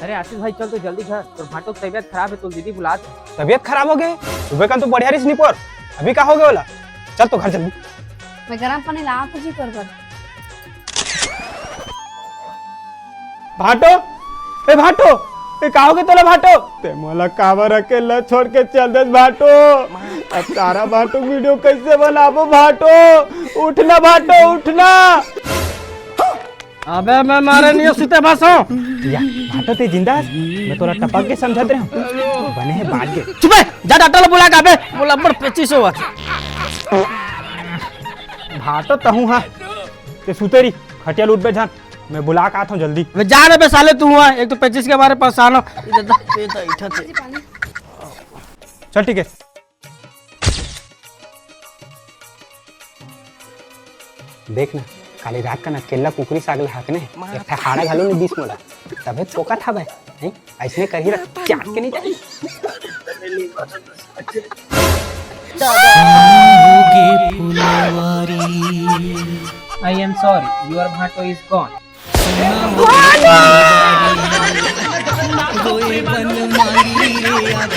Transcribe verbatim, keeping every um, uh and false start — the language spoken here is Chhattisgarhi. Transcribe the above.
अरे आशीष भाई, चल तो जल्दी घर, तोर भांटो के तबीयत खराब है, तोर दीदी बुलात है। तबीयत खराब हो गई? सुबह का तो बढ़िया रहिस निपोर, अभी का हो गया ओला? चल तो घर जल्दी। मैं गरम पानी लावत हूँ जी तोर बर। भांटो, ए भांटो, ए का हो गया तोला भांटो? ते मोला काबर अकेला छोड़ के चल देस भांटो? अब तारा भांटो वीडियो कैसे बनाबो भांटो? उठना भांटो, उठना। अबे मैं मारे नहीं सुते बस हो। या, भांटो ते जिंदा हस? मैं तोला टपक के समझत रहे हूँ। बने है बाज के। चुप है, जा डॉक्टर ला बुला के आबे। बोला बड़ पच्चीस हो। भांटो तहूँ हा। ते सुते रही, खटिया लूट बे जान। मैं बुला के आता हूँ जल्दी। अबे जा ना बे साले तू हुआ, एक तो पच्चीस के मारे परेशान हो। इधर दा, ये तो इठा थे। चल ठीक है। देख ना, काली रात का ना केला कुकरी साग ला हकने, एक ठा हाड़ा घलो नहीं दिस मोला। तबे तोका था भाई, नहीं? ऐसने करही ला चाट के नहीं जाही। I am sorry, your भांटो is gone. रोए बन मारी रे आज